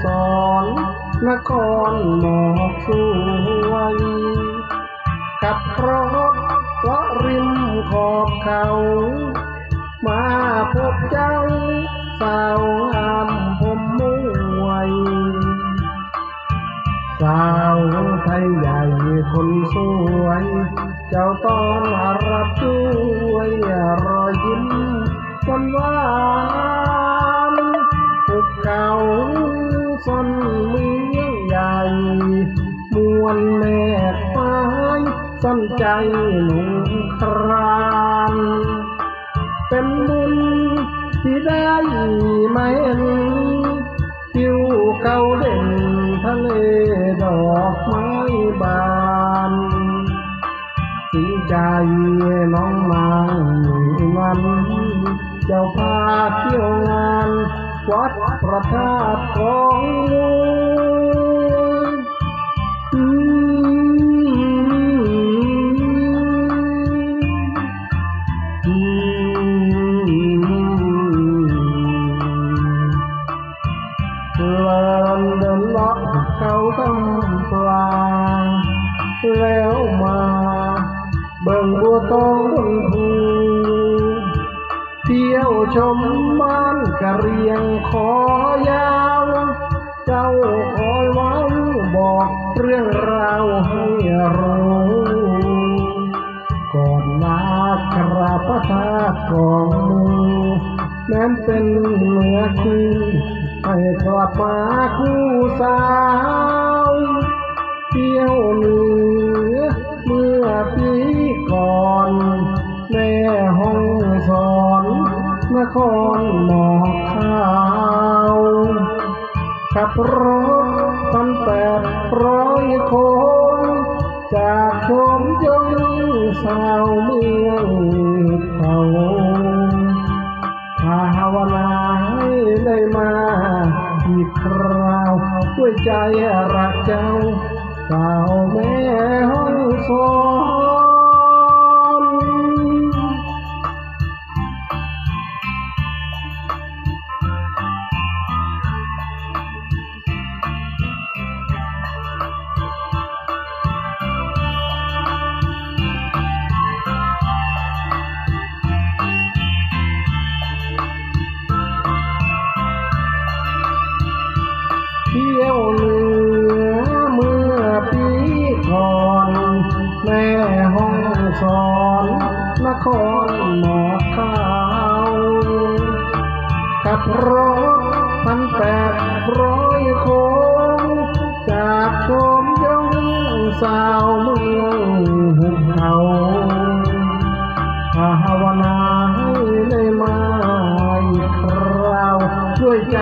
ສອນ ນະຄອນໝອກສວຍ ຂັບລົດເລາະລິມຂອບເຂົາ ມາພົບເຈົ້າສາວງາມພົມມວຍ ສາວໄທໃຫຍ່ຄົນສວຍ ເຈົ້າຕ້ອນຮັບດ້ວຍຮອຍຍິ້ມຫວານໆ ພູເຂົາຊົນເມືອງໃຫຍ່ ມ່ວນແນບໄມ້ສັນໃຈໜຸ່ງຄຣານ ເປັນບຸນທີ່ໄດ້ມາເຫັນ ທິວເຂົາເດັ່ນທະເລດອກໄມ້ບານ ສີໃຈນ້ອງນາງນຳ ເຈົ້າພາທ່ຽວງານວັດພະທາດຂອງມູນ ເລີນເດີນເລາະເຂົາຕຳປາ ແລ້ວມາເບິ່ງບົວຕອງບົນພູ ທ່ຽວຊົມບ້ານກະຫຼ່ຽງຄໍຍາວ ເຈົ້າຄອຍເວົ້າບອກເລື່ອງລາວໃຫ້ຮູ້ ກ່ອນລາກຣາບພະທາດຂອງໝູ່ ແມ່ນເປັນເນື້ອຄູ່ ໃຫ້ກັບມາຄູ່ສາວ ທ່ຽວເໜືອເມື່ອປີກ່ອນ ແມ່ຮ່ອງສອນ ນະຄອນໝອກຂາວ ຂັບລົດພັນແປດຮ້ອຍໂຄ້ງ ຈາກຊົມຍົງສາວເມືອງເຂົາ ພາວະນາໃຫ້ໄດ້ມາອີກຄຣາວ ດ້ວຍໃຈຮັກເຈົ້າ ສາວແມ່ຮ່ອງສອນ. ທ່ຽວເໜືອເມື່ອປີກ່ອນ ແມ່ຮ່ອງສອນ ນະຄອນໝອກຂາວ ຂັບລົດພັນແປດຮ້ອຍໂຄ້ງ ຈາກຊົມຍົງສາວເມືອງຫຸບເຂົາ ພາວະນາໃຫ້ໄດ້ມາອີກຄຣາວ ດ້ວຍໃຈ